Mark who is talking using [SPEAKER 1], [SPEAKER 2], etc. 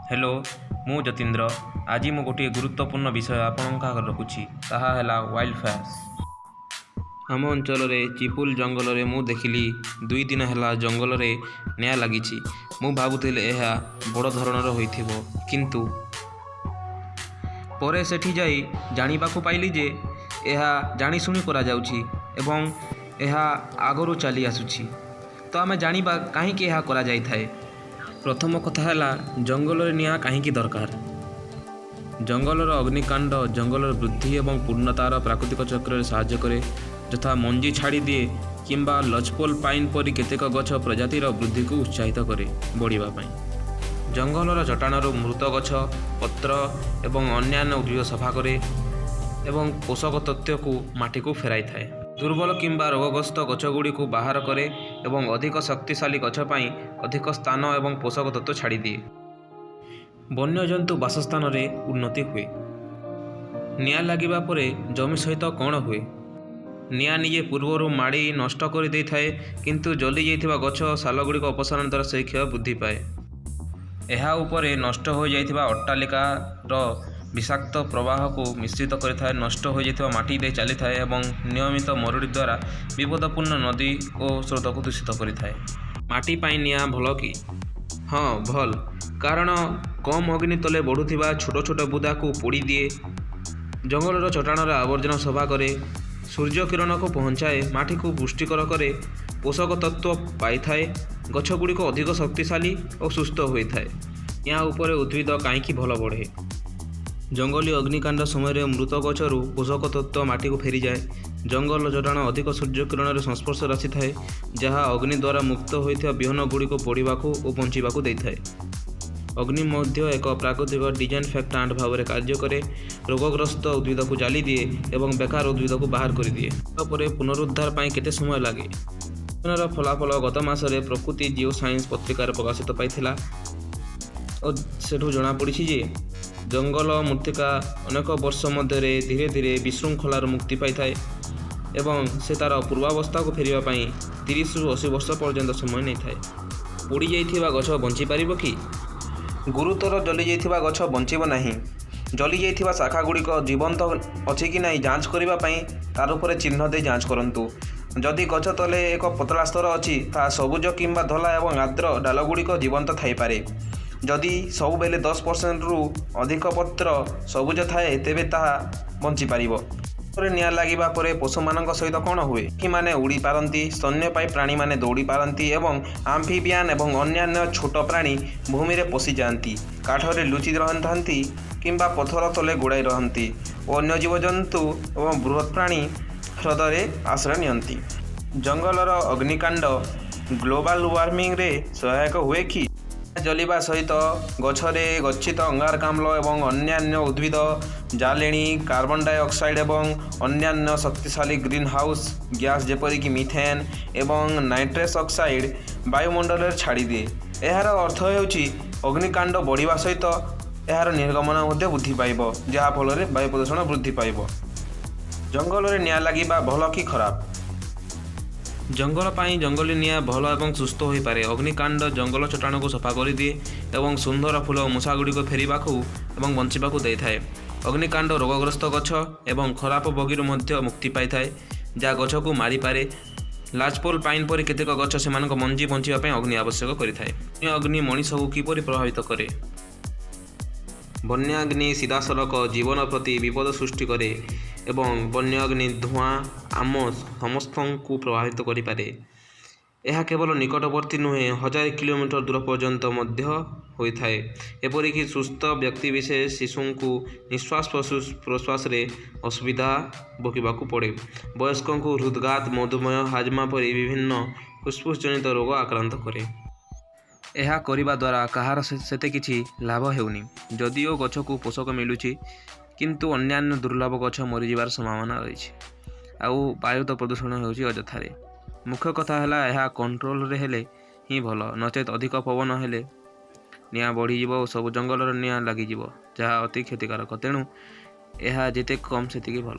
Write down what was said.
[SPEAKER 1] Hello, ମୁଁ ଯତୀନ୍ଦ୍ର। ଆଜି ମୁଁ ଗୋଟିଏ ଗୁରୁତ୍ୱପୂର୍ଣ୍ଣ ବିଷୟ ଆପଣଙ୍କ ଆଗରେ ରଖୁଛି, ତାହା ହେଲା ୱାଇଲ୍ଡ ଫାୟାର୍ସ। ଆମ ଅଞ୍ଚଳରେ ଚିପୁଲ ଜଙ୍ଗଲରେ ମୁଁ ଦେଖିଲି 2 ଦିନ ହେଲା ଜଙ୍ଗଲରେ ନିଆଁ ଲାଗିଛି। ମୁଁ ଭାବୁଥିଲି ଏହା ବଡ଼ ଧରଣର ହୋଇଥିବ, କିନ୍ତୁ ପରେ ସେଠି ଯାଇ ଜାଣିବାକୁ ପାଇଲି ଯେ ଏହା ଜାଣିଶୁଣି କରାଯାଉଛି ଏବଂ ଏହା ଆଗରୁ ଚାଲି ଆସୁଛି। ତ ଆମେ ଜାଣିବା କାହିଁକି ଏହା କରାଯାଇଥାଏ। ପ୍ରଥମ କଥା ହେଲା, ଜଙ୍ଗଲରେ ନିଆଁ କାହିଁକି ଦରକାର? ଜଙ୍ଗଲର ଅଗ୍ନିକାଣ୍ଡ ଜଙ୍ଗଲର ବୃଦ୍ଧି ଏବଂ ପୂର୍ଣ୍ଣତାର ପ୍ରାକୃତିକ ଚକ୍ରରେ ସାହାଯ୍ୟ କରେ, ଯଥା ମଞ୍ଜି ଛାଡ଼ିଦିଏ କିମ୍ବା ଲଜପୋଲ୍ ପାଇନ୍ ପରି କେତେକ ଗଛ ପ୍ରଜାତିର ବୃଦ୍ଧିକୁ ଉତ୍ସାହିତ କରେ ବଢ଼ିବା ପାଇଁ। ଜଙ୍ଗଲର ଚଟାଣରୁ ମୃତ ଗଛ, ପତ୍ର ଏବଂ ଅନ୍ୟାନ୍ୟ ଉଦ୍ଭିଦ ସଫା କରେ ଏବଂ ପୋଷକ ତତ୍ତ୍ୱକୁ ମାଟିକୁ ଫେରାଇଥାଏ। ଦୁର୍ବଳ କିମ୍ବା ରୋଗଗ୍ରସ୍ତ ଗଛଗୁଡ଼ିକୁ ବାହାର କରେ ଏବଂ ଅଧିକ ଶକ୍ତିଶାଳୀ ଗଛ ପାଇଁ ଅଧିକ ସ୍ଥାନ ଏବଂ ପୋଷକ ତତ୍ତ୍ୱ ଛାଡ଼ିଦିଏ। ବନ୍ୟଜନ୍ତୁ ବାସସ୍ଥାନରେ ଉନ୍ନତି ହୁଏ। ନିଆଁ ଲାଗିବା ପରେ ଜମି ସହିତ କ'ଣ ହୁଏ? ନିଆଁ ନିଜେ ପୂର୍ବରୁ ମାଡ଼ି ନଷ୍ଟ କରିଦେଇଥାଏ, କିନ୍ତୁ ଜଳିଯାଇଥିବା ଗଛ ଶାଲଗୁଡ଼ିକ ଅପସାରଣ ଦ୍ୱାରା ସେହି କ୍ଷୟ ବୃଦ୍ଧି ପାଏ। ଏହା ଉପରେ ନଷ୍ଟ ହୋଇଯାଇଥିବା ଅଟ୍ଟାଳିକାର ବିଷାକ୍ତ ପ୍ରବାହକୁ ମିଶ୍ରିତ କରିଥାଏ, ନଷ୍ଟ ହୋଇଯାଇଥିବା ମାଟି ଦେଇ ଚାଲିଥାଏ ଏବଂ ନିୟମିତ ମରୁଡ଼ି ଦ୍ୱାରା ବିପଦପୂର୍ଣ୍ଣ ନଦୀ ଓ ସ୍ରୋତକୁ ଦୂଷିତ କରିଥାଏ। ମାଟି ପାଇଁ ନିଆଁ ଭଲ କି? ହଁ, ଭଲ। କାରଣ କମ୍ ଅଗ୍ନି ତଳେ ବଢ଼ୁଥିବା ଛୋଟ ଛୋଟ ବୁଦାକୁ ପୋଡ଼ିଦିଏ, ଜଙ୍ଗଲର ଚଟାଣର ଆବର୍ଜନା ସଫା କରେ, ସୂର୍ଯ୍ୟକିରଣକୁ ପହଞ୍ଚାଏ, ମାଟିକୁ ପୁଷ୍ଟିକର କରେ, ପୋଷକ ତତ୍ତ୍ୱ ପାଇଥାଏ, ଗଛଗୁଡ଼ିକ ଅଧିକ ଶକ୍ତିଶାଳୀ ଓ ସୁସ୍ଥ ହୋଇଥାଏ। ନିଆଁ ଉପରେ ଉଦ୍ଭିଦ କାହିଁକି ଭଲ ବଢ଼େ? ଜଙ୍ଗଲୀ ଅଗ୍ନିକାଣ୍ଡ ସମୟରେ ମୃତ ଗଛରୁ ପୋଷକ ତତ୍ତ୍ୱ ମାଟିକୁ ଫେରିଯାଏ। ଜଙ୍ଗଲ ଚଟାଣ ଅଧିକ ସୂର୍ଯ୍ୟକିରଣର ସଂସ୍ପର୍ଶରେ ଆସିଥାଏ, ଯାହା ଅଗ୍ନି ଦ୍ୱାରା ମୁକ୍ତ ହୋଇଥିବା ବିହନଗୁଡ଼ିକୁ ବଢ଼ିବାକୁ ଓ ବଞ୍ଚିବାକୁ ଦେଇଥାଏ। ଅଗ୍ନି ମଧ୍ୟ ଏକ ପ୍ରାକୃତିକ ଡିଜଇନଫେକ୍ଟାଣ୍ଟ ଭାବରେ କାର୍ଯ୍ୟ କରେ, ରୋଗଗ୍ରସ୍ତ ଉଦ୍ଭିଦକୁ ଜାଳିଦିଏ ଏବଂ ବେକାର ଉଦ୍ଭିଦକୁ ବାହାର କରିଦିଏ। ପରେ ପୁନରୁଦ୍ଧାର ପାଇଁ କେତେ ସମୟ ଲାଗେ? ଅଧ୍ୟୟନର ଫଳାଫଳ ଗତ ମାସରେ ପ୍ରକୃତି ଜିଓ ସାଇନ୍ସ ପତ୍ରିକାରେ ପ୍ରକାଶିତ ପାଇଥିଲା ଓ ସେଠୁ ଜଣାପଡ଼ିଛି ଯେ ଜଙ୍ଗଲ ମୃତ୍ତିକା ଅନେକ ବର୍ଷ ମଧ୍ୟରେ ଧୀରେ ଧୀରେ ବିଶୃଙ୍ଖଳାରୁ ମୁକ୍ତି ପାଇଥାଏ ଏବଂ ସେ ତା'ର ପୂର୍ବାବସ୍ଥାକୁ ଫେରିବା ପାଇଁ 30ରୁ 80 ବର୍ଷ ପର୍ଯ୍ୟନ୍ତ ସମୟ ନେଇଥାଏ। ପୋଡ଼ିଯାଇଥିବା ଗଛ ବଞ୍ଚିପାରିବ କି? ଗୁରୁତର ଜଳିଯାଇଥିବା ଗଛ ବଞ୍ଚିବ ନାହିଁ। ଜଳିଯାଇଥିବା ଶାଖାଗୁଡ଼ିକ ଜୀବନ୍ତ ଅଛି କି ନାହିଁ ଯାଞ୍ଚ କରିବା ପାଇଁ ତାର ଉପରେ ଚିହ୍ନ ଦେଇ ଯାଞ୍ଚ କରନ୍ତୁ। ଯଦି ଗଛ ତଳେ ଏକ ପତଳା ସ୍ତର ଅଛି, ତାହା ସବୁଜ କିମ୍ବା ଧଳା ଏବଂ ଆର୍ଦ୍ର ଡାଳଗୁଡ଼ିକ ଜୀବନ୍ତ ଥାଇପାରେ। ଯଦି ସବୁବେଳେ 10%ରୁ ଅଧିକ ପତ୍ର ସବୁଜ ଥାଏ, ତେବେ ତାହା ବଞ୍ଚିପାରିବ। ନିଆଁ ଲାଗିବା ପରେ ପଶୁମାନଙ୍କ ସହିତ କ'ଣ ହୁଏ? ପକ୍ଷୀମାନେ ଉଡ଼ିପାରନ୍ତି, ସ୍ତନ୍ୟପାୟୀ ପ୍ରାଣୀମାନେ ଦୌଡ଼ିପାରନ୍ତି ଏବଂ ଆମ୍ଫିବିଆନ୍ ଏବଂ ଅନ୍ୟାନ୍ୟ ଛୋଟ ପ୍ରାଣୀ ଭୂମିରେ ପଶିଯାଆନ୍ତି, କାଠରେ ଲୁଚି ରହିଥାନ୍ତି କିମ୍ବା ପଥର ତଳେ ଗୁଡ଼ାଇ ରହନ୍ତି ଓ ଅନ୍ୟ ଜୀବଜନ୍ତୁ ଏବଂ ବୃହତ୍ ପ୍ରାଣୀ ହ୍ରଦରେ ଆଶ୍ରୟ ନିଅନ୍ତି। ଜଙ୍ଗଲର ଅଗ୍ନିକାଣ୍ଡ ଗ୍ଲୋବାଲ୍ ୱାର୍ମିଂରେ ସହାୟକ ହୁଏ କି? ଜଳିବା ସହିତ ଗଛରେ ଗଚ୍ଛିତ ଅଙ୍ଗାରକାମ୍ଳ ଏବଂ ଅନ୍ୟାନ୍ୟ ଉଦ୍ଭିଦ ଜାଳେଣୀ କାର୍ବନ ଡାଇଅକ୍ସାଇଡ୍ ଏବଂ ଅନ୍ୟାନ୍ୟ ଶକ୍ତିଶାଳୀ ଗ୍ରୀନ୍ ହାଉସ୍ ଗ୍ୟାସ୍, ଯେପରିକି ମିଥେନ୍ ଏବଂ ନାଇଟ୍ରସ୍ ଅକ୍ସାଇଡ୍, ବାୟୁମଣ୍ଡଳରେ ଛାଡ଼ିଦିଏ। ଏହାର ଅର୍ଥ ହେଉଛି ଅଗ୍ନିକାଣ୍ଡ ବଢ଼ିବା ସହିତ ଏହାର ନିର୍ଗମନ ମଧ୍ୟ ବୃଦ୍ଧି ପାଇବ, ଯାହାଫଳରେ ବାୟୁ ପ୍ରଦୂଷଣ ବୃଦ୍ଧି ପାଇବ। ଜଙ୍ଗଲରେ ନିଆଁ ଲାଗିବା ଭଲ କି ଖରାପ? ଜଙ୍ଗଲ ପାଇଁ ଜଙ୍ଗଲୀ ନିଆଁ ଭଲ ଏବଂ ସୁସ୍ଥ ହୋଇପାରେ। ଅଗ୍ନିକାଣ୍ଡ ଜଙ୍ଗଲ ଚଟାଣକୁ ସଫା କରିଦିଏ ଏବଂ ସୁନ୍ଦର ଫୁଲ ଓ ମୂଷାଗୁଡ଼ିକୁ ଫେରିବାକୁ ଏବଂ ବଞ୍ଚିବାକୁ ଦେଇଥାଏ। ଅଗ୍ନିକାଣ୍ଡ ରୋଗଗ୍ରସ୍ତ ଗଛ ଏବଂ ଖରାପ ବଗିରୁ ମଧ୍ୟ ମୁକ୍ତି ପାଇଥାଏ, ଯାହା ଗଛକୁ ମାରିପାରେ। ଲାଜପୋଲ୍ ପାଇନ୍ ପରି କେତେକ ଗଛ ସେମାନଙ୍କ ମଞ୍ଜି ବଞ୍ଚିବା ପାଇଁ ଅଗ୍ନି ଆବଶ୍ୟକ କରିଥାଏ। ଅଗ୍ନି ମଣିଷକୁ କିପରି ପ୍ରଭାବିତ କରେ? ବନ୍ୟାଗ୍ନି ସିଧାସଳଖ ଜୀବନ ପ୍ରତି ବିପଦ ସୃଷ୍ଟି କରେ ଏବଂ ବନ୍ୟାଗ୍ନି ଧୂଆଁ ଆମ ସମସ୍ତଙ୍କୁ ପ୍ରଭାବିତ କରିପାରେ। ଏହା କେବଳ ନିକଟବର୍ତ୍ତୀ ନୁହେଁ, ହଜାରେ କିଲୋମିଟର ଦୂର ପର୍ଯ୍ୟନ୍ତ ମଧ୍ୟ ହୋଇଥାଏ। ଏପରିକି ସୁସ୍ଥ ବ୍ୟକ୍ତିବିଶେଷ, ଶିଶୁଙ୍କୁ ନିଶ୍ୱାସ ପ୍ରଶ୍ୱାସରେ ଅସୁବିଧା ଭୋଗିବାକୁ ପଡ଼େ। ବୟସ୍କଙ୍କୁ ହୃଦଘାତ, ମଧୁମେହ, ହାଜମା ପରି ବିଭିନ୍ନ ଫୁସ୍ଫୁସ୍ ଜନିତ ରୋଗ ଆକ୍ରାନ୍ତ କରେ। ଏହା କରିବା ଦ୍ୱାରା କାହାର ସେତେ କିଛି ଲାଭ ହେଉନି। ଯଦିଓ ଗଛକୁ ପୋଷକ ମିଳୁଛି, କିନ୍ତୁ ଅନ୍ୟାନ୍ୟ ଦୁର୍ଲଭ ଗଛ ମରିଯିବାର ସମ୍ଭାବନା ରହିଛି ଆଉ ବାୟୁ ତ ପ୍ରଦୂଷଣ ହେଉଛି ଅଯଥାରେ। ମୁଖ୍ୟ କଥା ହେଲା, ଏହା କଣ୍ଟ୍ରୋଲରେ ହେଲେ ହିଁ ଭଲ, ନଚେତ୍ ଅଧିକ ପବନ ହେଲେ ନିଆଁ ବଢ଼ିଯିବ ଓ ସବୁ ଜଙ୍ଗଲର ନିଆଁ ଲାଗିଯିବ, ଯାହା ଅତି କ୍ଷତିକାରକ। ତେଣୁ ଏହା ଯେତେ କମ୍ ସେତିକି ଭଲ।